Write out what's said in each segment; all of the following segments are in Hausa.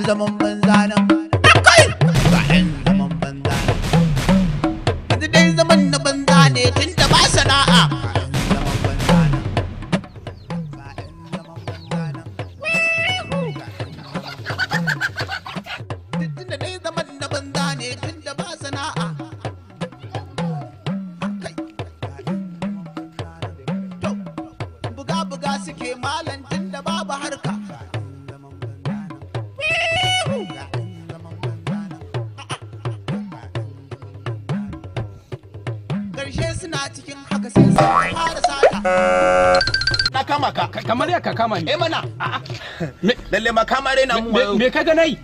zaman banza nan. Kai! Ga 'yan zaman banza nan. Yanzu dai zaman na banza ne tun da ba sana'a. Ga 'yan zaman banza nan. Ga 'yan zaman banza nan. Ga 'yan zaman banza nan. Tun da dai zaman na banza ne tun da ba sana'a. Kai! Ga 'yan zaman banza nan. To, buga-buga suke malam tun da babu harka. Ga 'yan zaman banza nan. Ga 'yan zaman banza nan. Ga 'yan zaman banza nan. Karshe suna cikin haka sai sun fara sata. Na kama ka. Kamar ya ka kama ni. Eh mana. Lalle ma kama raina mu wayo. Me ka ga nayi?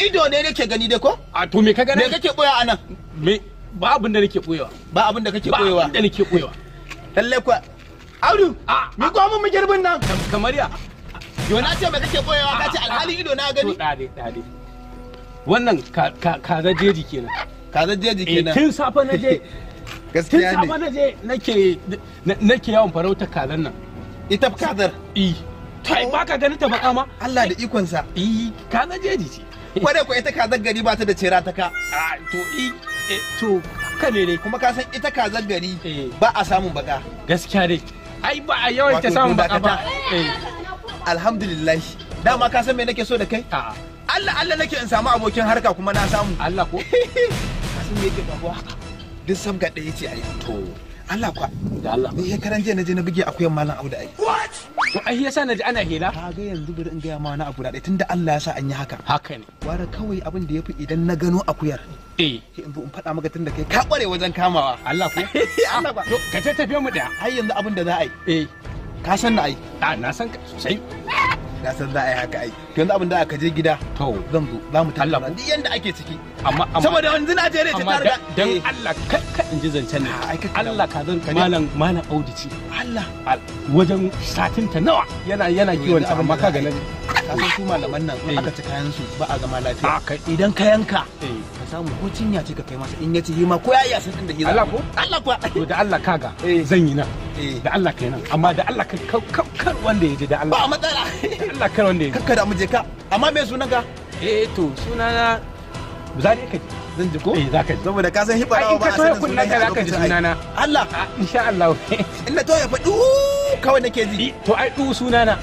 Ido ne nake gani dai ko? A to me ka ga Me nayi? kake boya anan? Me ba abin da nake boyewa. Ba abin da kake Ba boyewa. abin da nake boyewa. Lalle kuwa. Audu, mi ko mun girbin nan. Kamar ya. Yo na ce me kake boyewa ka ce alhalin ido na To gani. dade dade. Wannan kaza jeji kenan. Kaza jeji Eh, kenan. tun safe na je tun Gaskiya safe ne. na je nake yawan farautar kazan nan. Ita kazar. Eh. Tai baka ganin ta baka ma? Allah da ikonsa. Eh, kaza jeji ce. Kware ko ita kazar gari ba ta da cera ta ka. A to eh, to haka ne dai. Kuma ka san ita kazar gari Eh. ba a samun baka. Gaskiya dai. Ai ba a yawaita Wato, samun to baka ba. dakata. Eh. Alhamdulillah. Dama ka san me nake so da kai? A'a. Allah Allah nake in samu abokin harka kuma na samu. Allah ko? Ka san me yake faruwa? Duk sabga ɗaya ce ai. To Allah kwa. da Allah. Ni shekaran jiya na je na buge akuyan Malam Audu ai. To ai yasa naji ana hela. Ka ga yanzu bari in gaya ma wani abu da ɗaya tunda Allah ya sa an yi haka. Haka ne. Wara kawai abin da ya fi idan na gano akuyar. Eh. Sai in zo in faɗa maka tunda kai ka ƙware wajen kamawa. Allah ko? Allah ba. To ka ce tafiye mu daya. Ai yanzu abin da za a yi. Eh. Ka san na ai. A na san ka sosai. Na san za a yi haka ai. To yanzu abin da aka je gida. To. Zan zo za mu Allah tattauna ko? duk yanda ake ciki. Amma amma Saboda yanzu Najeriya ce amma ta riga. dan Eh. Allah ka ka in ji zancen nan. Ah, ai ka kada. Allah ka zan Ka ji. malam malam Audu ce. Allah. Wajen satin ta nawa yana yana To kiwon yanzu ta abin amma da ka za a ga yi. Ka san su malaman nan in Eh. aka ci kayan su ba a zama lafiya. A kai. Idan ka yanka Eh. ka samu ko cinya ce ka kai masa in ya ci hima ko ya iya san din da hira. Allah ko? Allah kuwa. To da Allah kaga Eh. zan yi nan. Eh. Da Allah kai nan amma da Allah kar wanda ya ji da Allah. Ba matsala. Da Allah kar wanda ya ji. Kakka da mu je ka. Amma me sunan ka? Eh to sunana za ne ka ji. Zan ji ko? Eh za ka ji. Saboda ka san Ai hibarawa in ba ka a toya sanin kunnen sunan ka a za ka ji lokacin ai. sunana. Allah. Ah, insha Allah. In na toya faɗu kawai nake ji. To ai du sunana.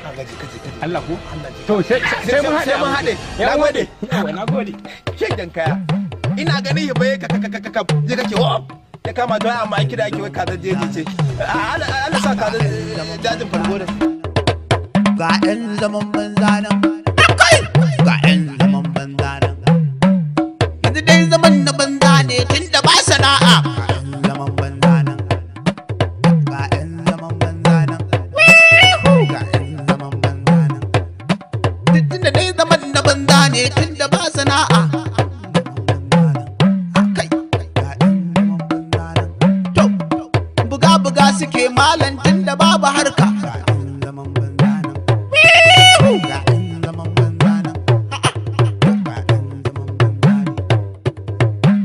Ka gaji ka ji ka ji. Allah ko? Allah ji. To sai mun haɗe. Sai mun haɗe. Ya Na gode. Yawa, na gode. Shegen kaya. Ina ganin hibaye ka ka ka ka ka je kake wo. Ya kama to amma an kira ake wai kazar jeji ce. Allah Allah sa kazar dajin farko da. Ga 'yan zaman banza nan. Kai! Ga 'yan zaman banza nan. Yanzu dai zaman na banza ne tun da ba sana'a. Ga 'yan zaman banza nan. Ga 'yan zaman banza nan. Ga 'yan zaman banza nan. Tun da dai zaman na banza ne tun da ba sana'a. Kai! Ga 'yan zaman banza nan. To, buga-buga suke malam tun da babu harka. Ga 'yan zaman banza nan. Ga 'yan zaman banza nan. Ga 'yan zaman banza ne.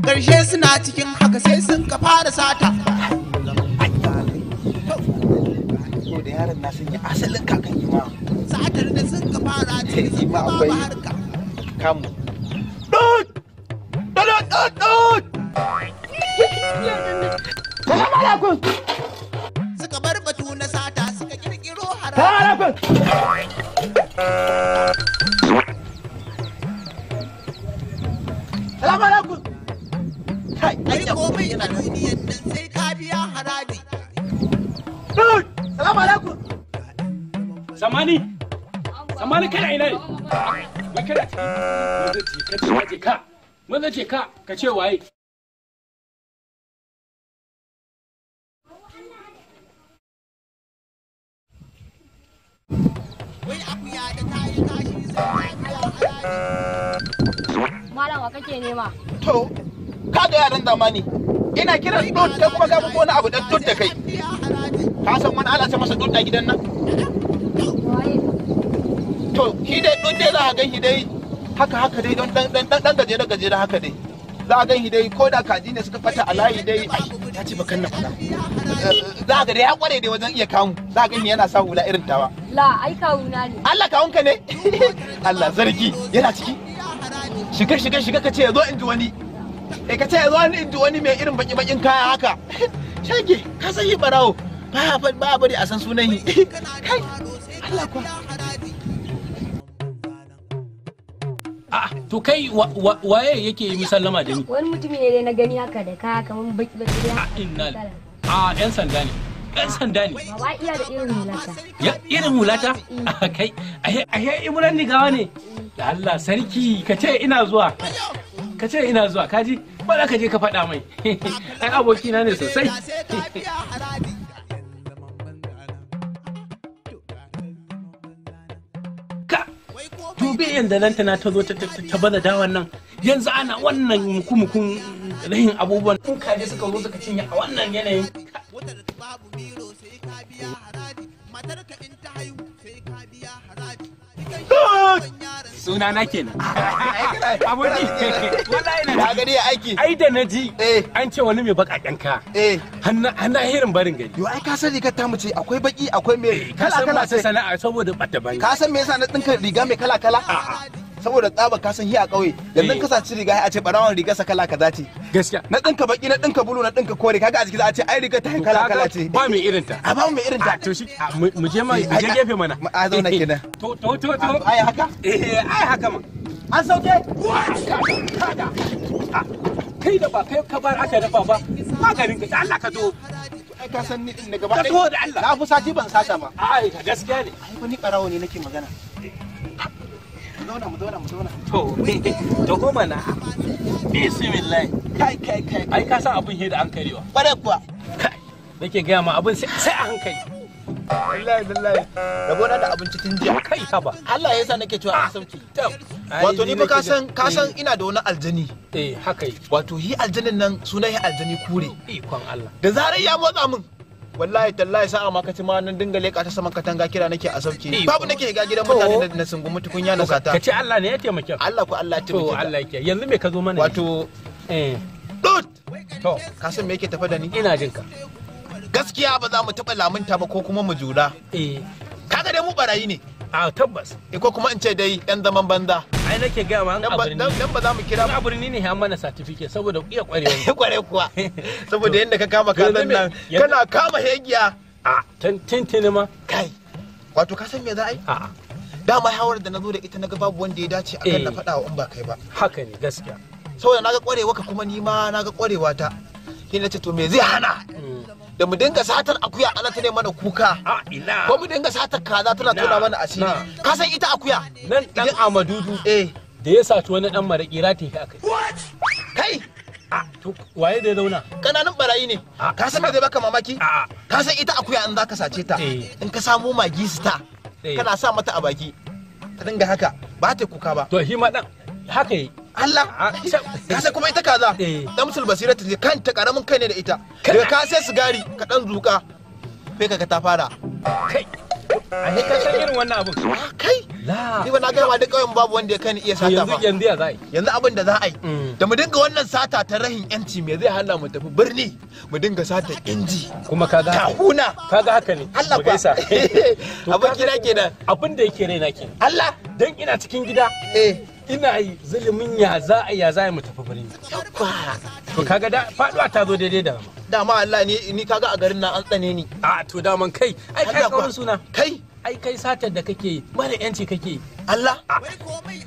Karshe suna cikin haka sai sun ka fara sata. So da yaron na sanya asalin kakan ima. Satar da sun ka fara cikin Ima babu akwai harka. kamu. Dut! Dut dut dut! Salamu alaikum. Suka bar batu na sata suka kirkiro Salamu haraji. alaikum. Salamu alaikum. Kai, Ai komai a duniyan nan sai ka biya haraji. Dut! Salamu alaikum. Samani. Samani kana ina ne? Wai kana ciki. Maza ce ka ce ka. Maza ce ka ka ce waye? Wai akuya da ta yi kashi sai ka biya haraji. Malam wa kake nema? To, ka ga yaran zamani. Ina kiran dut kai kuma ka fi wani abu dan dut da kai. Sai an biya haraji. Ka san wani ana ce masa dut a gidan nan? Waye? To, shi dai dut dai za a gan shi dai haka haka dai don dan dan dan gajere gajere haka dai. Za a gan shi dai ko da kaji ne suka fata a layi dai. Ai, Ta ce bakan na faɗa. Za ga dai ya kware dai wajen iya kamu. Za ga yana sa hula irin tawa. La, ai kawuna ne. Allah kawunka ne? Allah sarki, yana ciki. Shiga shiga shiga ka ce ya zo in ji wani. Eh ka ce ya zo in ji wani mai irin baki bakin kaya haka. Shage, ka san yi barawo. Ba ba bari a san sunan yi. Kai, Allah kuwa. A'a, to kai waye yake yi musallama da ni? Wani mutumi ne dai na gani haka da kaya kamar baki baki dai. A inna. A yan sanda ne. Yan sanda ne. Baba iya da irin hulata. Ya irin hulata? Kai, ahe ahe Imran Nigawa ne. Da Allah sarki, ka ce ina zuwa. Ka ce ina zuwa, kaji? Ba za ka je ka faɗa mai. Ai abokina ne sosai. Ka dubi yadda nan tana ta zo ta baza dawan nan yanzu ana wannan mukumukun rahin abubuwan kun kaje suka zo suka cinye a wannan yanayin. Suna na kenan. Aboki, wallahi na Ka gani ya aiki. Ai da na ji Eh. an ce wani mai baƙaƙen ka. Eh. Hannu hirin barin gari. Yo ai ka san rigar ta mu ce akwai baki akwai mai Ka kala san kala masu sai. sana'a saboda ɓata bani. Ka san me yasa na dinka riga mai kala kala? Saboda tsaba ka san hi a ƙauye. Yanzu Eh. ka saci riga a ce barawon rigar sa kala kaza ce. Gaskiya. Na dinka baki na dinka bulu na dinka kore kaga a jiki za a ce ai rigar ta kala kala ce. Ba mai irin ta. A ba mu mai irin ta. To shi mu je ma mu je gefe mana. A zauna kenan. To to to to. Ai haka? Eh ai haka ma. An sauke? Kaga. Kai da ba kai ka bar aka dafa ba. Maganin ka Allah ka to. Ai ka san ni din na gaba Ka taho da Allah. Na fi sati ban sata ba. Ai gaskiya ne. Ai fa ni barawo ne nake magana. Mu zauna mu zauna mu zauna. To to ko mana. Bismillah. Kai kai kai. Ai ka san abin hida an karewa. Kware kuwa. Kai nake gaya ma abin sai a hankali. Wallahi wallahi. Rabona da abinci tun jiya. Kai haba. Allah ya sa nake cewa an sauke. Tab. Wato ni fa ka san ka san ina da wani aljani. Eh haka yi. Wato hi aljanin nan sunan hi aljani kure. Ikon Allah. Da zarar ya motsa min wallahi tallahi sa'a ma kaci ma nan dinga leka ta saman katanga kira nake a sauke. Iko. Babu nake ga gidan mutane na sungumi tukunya na sata. Ka ce Allah ne ya taimake ka. Allah ko Allah ya To taimake ka. Allah yake. Yanzu me ka zo mana? Wato eh dot to ka san me yake tafe da ni? ina jin ka. Gaskiya ba za mu taɓa lamunta ba ko kuma mu jura. Eh Kaga dai mu barayi ne. a tabbas. Eh, ko kuma in ce dai yan zaman banza. Ai nake gaya ma an Dan ba a birni. dan ba za mu kira An a birni ne ya mana certificate saboda iya kwarewa. kware kuwa. Saboda yadda ka kama To yanzu kazan me- nan yanzu- kana kama hegiya. A tantance ma. Kai wato ka san me za a yi? A'a Dama hawar da na zo da ita naga babu wanda ya dace akan na Eh. faɗa wa in ba kai ba. haka ne gaskiya. Saboda naga kwarewa ka kuma ni ma naga kwarewa ta. Shi na ce to me zai hana da mu dinga satar akuya ana ta ne mana kuka. A ina. Ko mu dinga satar kaza tana Na, tona mana asiri. na. Ka san ita akuya? Nan dan Amadudu Eh. da ya saci wani dan maraƙi rataye aka yi. Kai A to waye da ya zauna? kananan barayi ne. A. Ka san me zai baka mamaki? A'a. Ka san ita akuya in zaka sace ta Eh. in ka samo magi star Eh. kana sa mata a baki ta dinga haka ba ta kuka ba. To shi ma dan haka yi. Allah A, ka san kuma ita kaza Eh. damsul basira ta ce kanta karamin kai ne da ita daga ka sai sigari ka dan zuka sai kaga ta fara Kai. A ka san irin wannan abin. Ah, kai La. ni ba na gaya ma duk ƙauyen babu wanda ya kai ni iya To sata yanzu ba yanzu ya za a yi. yanzu abin da za a yi Mm. da mu dinga wannan sata ta rahin yanci me zai hana mu tafi birni mu dinga sata inji Kuma kaga haka. kahuna Kaga haka ne. Allah Mu kuwa gaisa. To aboki na kaga kenan Abin da yake raina kenan. Allah Dan ina cikin gida eh ina yi zulumin ya za a ya za a mu tafi birni. yakwa To kaga da faduwa ta zo daidai da rama. dama Allah ni ni kaga a garin nan an tsane ni A to daman kai ai kai Allah kuwa. kaurin suna. kai Ai kai satar da kake yi mara yanci kake yi. Allah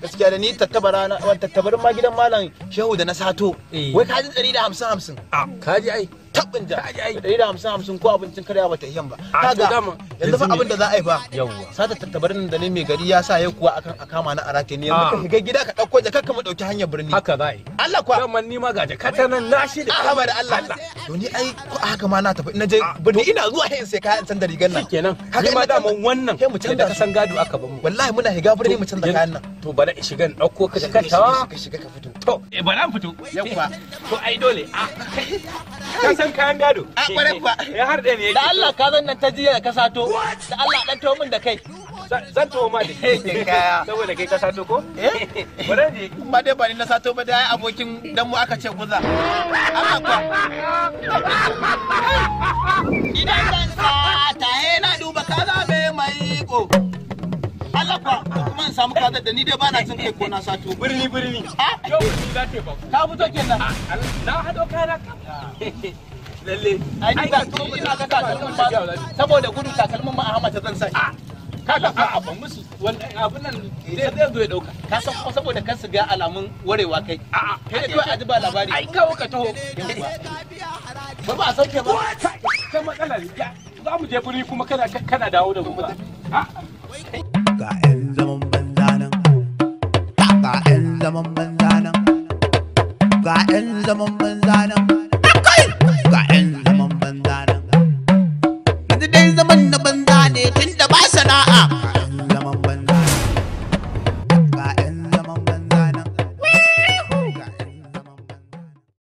gaskiya da ni tattabara na wa tattabarin ma gidan malam Shehu da na sato Eh. wai ka ji 150 50 A kaji ai. tabbin ja Ka ji ai. 150 50 ko abincin karya bata yi ba A, to kaga dama, yanzu fa yanzu me- abin da za a yi fa Yawwa. sata tattabarin da ne mai gari ya sa ya kuwa akan a kama na arate ne yanzu Ah. ka shiga gida ka dauko jakar ka mu dauki hanyar birni Haka za a yi. Allah kuwa Daman ni ma ga jakata nan na shi da. a haba da Allah to ni ai ko a haka ma na tafi ina je birni ina zuwa sai in sai kayan canza rigar nan Kenan. Kaga Ni ma ina canza- daman wannan sai mu da canza ka su. san gado aka ban mu. wallahi muna shiga birni mu canza kayan nan To bari in shiga in ɗauko ka jakata. shiga shiga ka fito To eh bari an fito. Yawwa. To ai dole. A kai. Ka san kayan gado. A, kwarai kuwa. Ya har da ne yake. Da Allah ka zan nan ta jiya da ka sato. Da Allah dan to min da kai. Zan taho ma da Ke kaya. Saboda kai ka sato ko? Eh? Bari je. Ba dai ba ni na sato ba dai ai abokin dan mu aka ce guza. Allah kuwa. Idan zan sata he na duba kaza mai maiko. Allah kuwa ko kuma in samu kaza da ni dai bana cin kai ko na sato. Birni birni. Ah? Yau birni za ta yi bako. Ka fito kenan. Na haɗo kayana kam. Lalle. Ai ni ga ina ga takalmin ma saboda gudu takalmin ma Ahmad zan sa shi. Kaga a ban musu wannan abun nan zai zo ya dauka. Ka san kuma saboda kan su ga alamun warewa kai. A'a. Kai da kawai a ji ba labari. Ai kawo ka taho. Ba ba a sauke ba. Kai matsala ne. Za mu je birni kuma kana dawo da mu ba. Ga 'yan zaman banza nan, ga 'yan zaman banza nan, ga 'yan zaman banza nan.